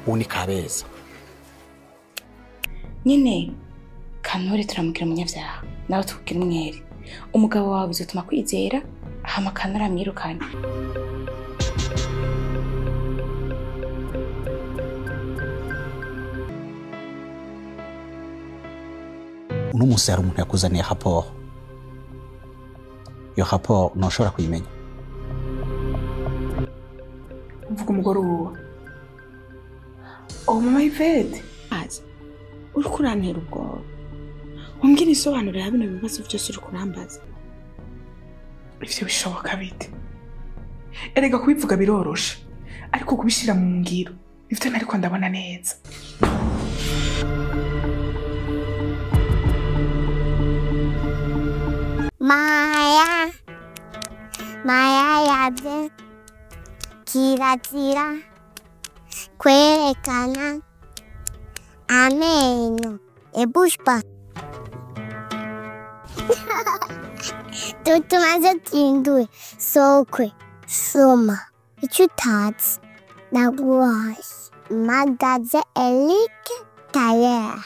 Ubu ni Kabeza. Nyine Kantore turamubwira umunyabyaha, nawe tukubwira umwere. Umugabo wawe bizotuma kwizera, hama Kantore amwirukane. Uno munsi hari umuntu yakuzaniye rapport. Iyo rapport ntushobora kuyimenya. Mvuga umugore uwo. Oh mama Yvette, Azi uriko urantera ubwoba. Umbwira isobanuro ya bino bibazo byose uriko urambaza. Ivyo bishoboka bite? Erega kubivuga biroroshe, ariko kubishira mu ngiro nivyo ntariko ndabona neza. Maya, Maya yabye kirazira kwerekana amenyo ebushpa. Tutumaze tindwe sokwe soma icyo utazi naguhaye magaze Eric Tayer.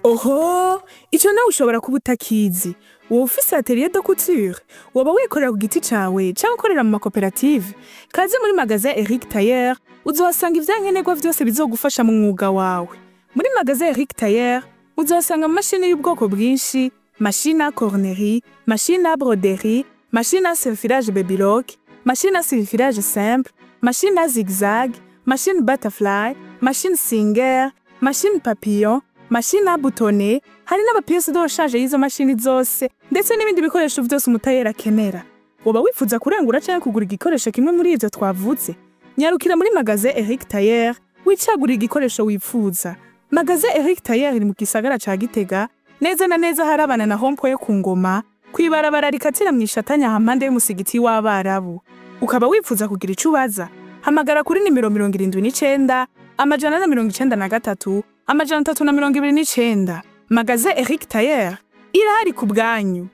Oho, ico nawe ushobora kuba utakizi. Wowe ufise atelier de couture, woba wikorera ku giti cawe canke ukorera mu makoperative. Kaze muri magasin Eric Tayer, uzohasanga ivyankenerwa vyose bizogufasha mu mwuga wawe. Muri magasin Eric Tayer, uzohasanga amamashini y'ubwoko bwinshi, machine à cornerie, machine à broderie, machine à surfilage babylock, machine à surfilage simple, machine à zigzag, machine butterfly, machine singer, machine papillon, machine à boutonner, hari n'ama pièces de rechange y'izo mashini zose, ndetse n'ibindi bikoresho vyose umutayeri akenera. Woba wifuza kurangura canke kugura igikoresho kimwe muri ivyo twavuze? Nyarukira muri magasin Eric Tayer, wicagurira igikoresho wifuza. Magasin Eric Tayer iri mu gisagara ca Gitega, neza na neza harabana na rond-point yo ku Ngoma, kw'ibarabara rikatira mw'ishatanya hampande y'umusigiti w'Abarabu. Ukaba wifuza kugira ico ubaza? Hamagara kuri nimero 79 493 329. Magasin Eric Tayer irahari ku bwanyu.